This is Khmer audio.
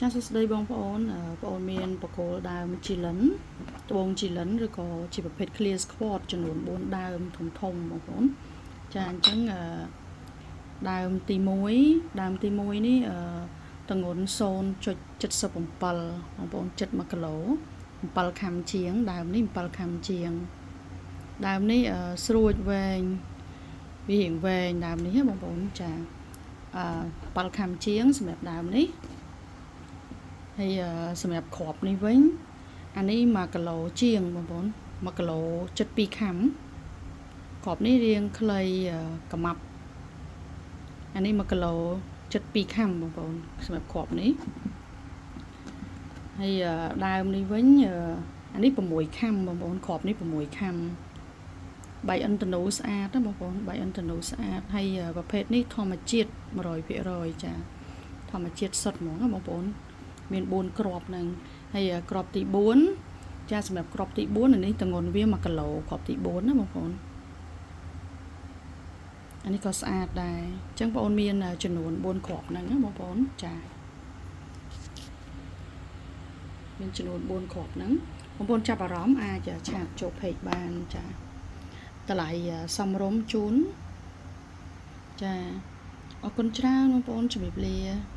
ចាសសួស្តីបងប្អូនបងប្អូនមានបកគោលដើមជីលិនត្បូងជីលិនឬក៏ជាប្រភេទ clear squat ចំនួន4ដើមធំធំបងប្អូនចាអញ្ចឹងដើមទី1ដើមទី1នេះទម្ងន់0.77បងប្អូនចិត្ត1គីឡូ7ខាំជាងដើមនេះ7ខាំជាងដើមនេះស្រួចវែងវារៀងវែងដើមនេះបងប្អូនចាអឺ7ខាំជាងសម្រាប់ដើមនេះហើយសម្រាប់គ្រាប់នេះវិញអានេះ1គីឡូជាងបងប្អូន1គីឡូ72ខាំគ្រាប់នេះរៀងខ្លីកម៉ាប់អានេះ1គីឡូ72ខាំបងប្អូនសម្រាប់គ្រាប់នេះហើយដើមនេះវិញអានេះ6ខាំបងប្អូនគ្រាប់នេះ6ខាំបាយឥន្ទនូស្អាតណាបងប្អូនបាយឥន្ទនូស្អាតហើយប្រភេទនេះធម្មជាតិ100%ចាធម្មជាតិសុទ្ធហ្មងណាបងប្អូនមាន4គ្រាប់ហ្នឹងហើយគ្រាប់ទី4ចាសម្រាប់គ្រាប់ទី4នេះទម្ងន់វា1គីឡូគ្រាប់ទី4ណាបងប្អូនអានេះក៏ស្អាតដែរអញ្ចឹងបងប្អូនមានចំនួន4គ្រាប់ហ្នឹងណាបងប្អូនចាមានចំនួន4គ្រាប់ហ្នឹងបងប្អូនចាប់អារម្មណ៍អាចឆាតចូល page បានចាតម្លៃសមរម្យជូនចាអរគុណច្រើនបងប្អូនជម្រាបលា។